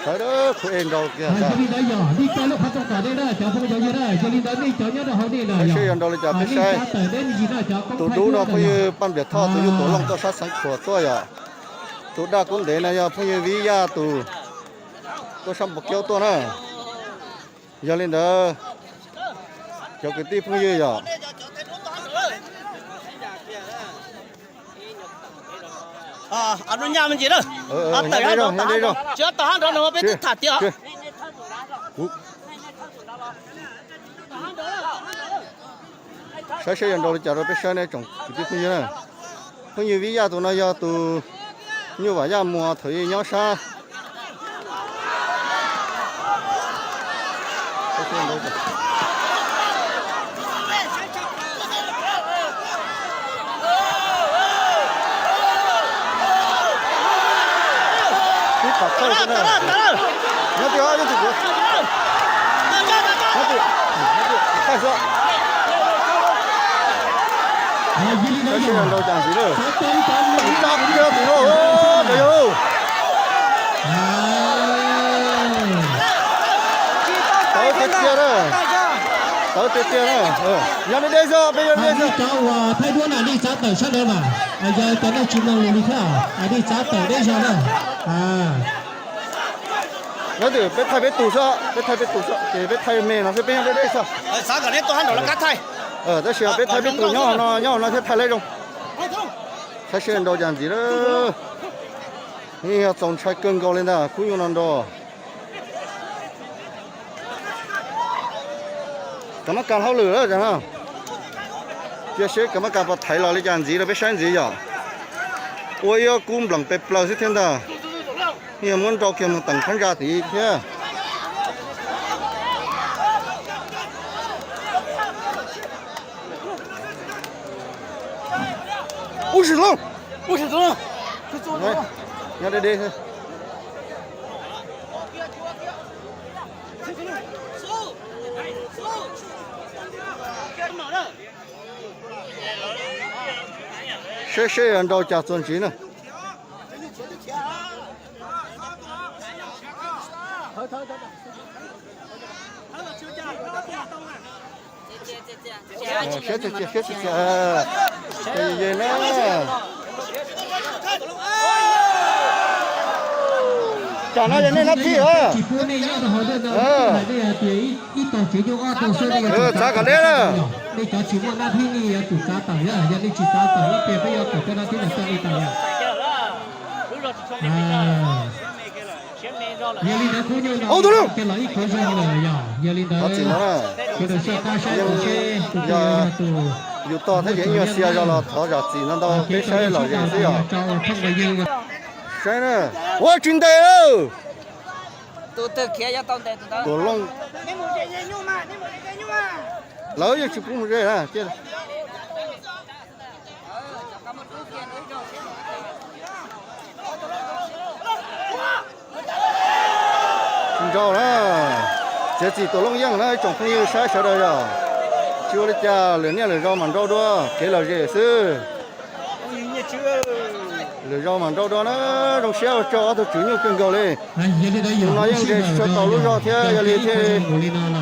Sawv daws khu e nrau kiag ntag. Sawv daws yog nrau li cas peb saib. Tus dub no phooj ywg Paj Nplias Thoj, tus yug tuam looj tuaj sab Xeev Khuam tuaj yom. Tus daj kub ntev no yog phooj ywg Vib Yaj tus tuaj sab Npus Kiaub tuaj na. Yog li ntawd, cov kwv tij phooj ywg yom. Saib seb yuav nrau li cas rau peb saib ne tsoom kwv tij phooj ywg na. Phooj ywg Vib Yaj tus no yog tus nyuj Vam Yaj Muas thaum ub nyob sab Tib pam thawj xwb na. Nyob twj ob, nyob twj kuv. Nyob twj, nyob twj, thawj xwb. Saib seb nrau cas ntxiv lawm. Tau kiag tim no, cov yawg. Tawv tiag tiag na. Tawv tiag tiag na. Yog deb deb xwb, peb yog deb xwb. Cov uas thaij duab na nej txav tawm sab ntawd mas, yog cov nej tsis mloog lus li thiab, nej txav tawm deb zog na. Nyob twj peb thaij peb tus xwb, peb thaij peb tus xwb, ces peb thaij me no xwb, peb nyob deb deb xwb. Tab sis peb thaij peb tus nyob no, nyob no thiab thaij lawv zoo. Saib seb nrau cas ntxiv lawm. Yog txaus ntshai kawg nkaus li ntag khub nyuj no nrau. Kav Mab Kas hauj lwm lawm no. Cia seb Kav Mab Kas puas thaiv los li cas ntxiv rau peb saib ntxiv yom. Ua ib ob kub nplees pes plaws xwb thiab ntag. Yog muab nrau kiag mus teem phab ntsa tid thiab. Ub sis loj, ub sis loj, nyob deb deb xwb. Seb seb yuav nrau cas txuas ntxiv na. Siab txias txias, siab txias txias. Ces yog na, cas no yog nej nab thib. Txav kom deb na. Ub, tus lub. Thov txim no na. Yog yus tog thiab ces ib nyuag xia zog los thov zam txim ntau ntau peb saib lom zem xwb yom. Saib na. Ua tsis ntes lawm. Tuam Looj. Lawv yeej tsis pub mus ze na. Tsis nrau na. Txiav txim Tuam Looj yeej na ib tsoom phooj ywg saib sawv daws yom. Tsis ua li cas, lwm niaj lwm zaus mam nrau dua kev lom zem xwb. Lwm zaus mam nrau dua na. Zoo siab ua tsaug ob tug tswv nyuj kawg nkaus li. Tus no yeej nres tsis tshua tau lub zog thiab yog li thiaj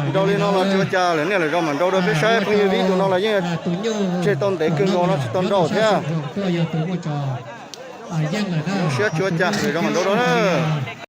nrau li no los tsis ua cas, lwm niaj lwm zaus mam nrau dua peb saib. Phooj ywg Vib tus no los yeej tseg tau ntev kawg nkaus no tsis tau nrau thiab. Zoo siab tsis ua cas, lwm zaus mam nrau dua na.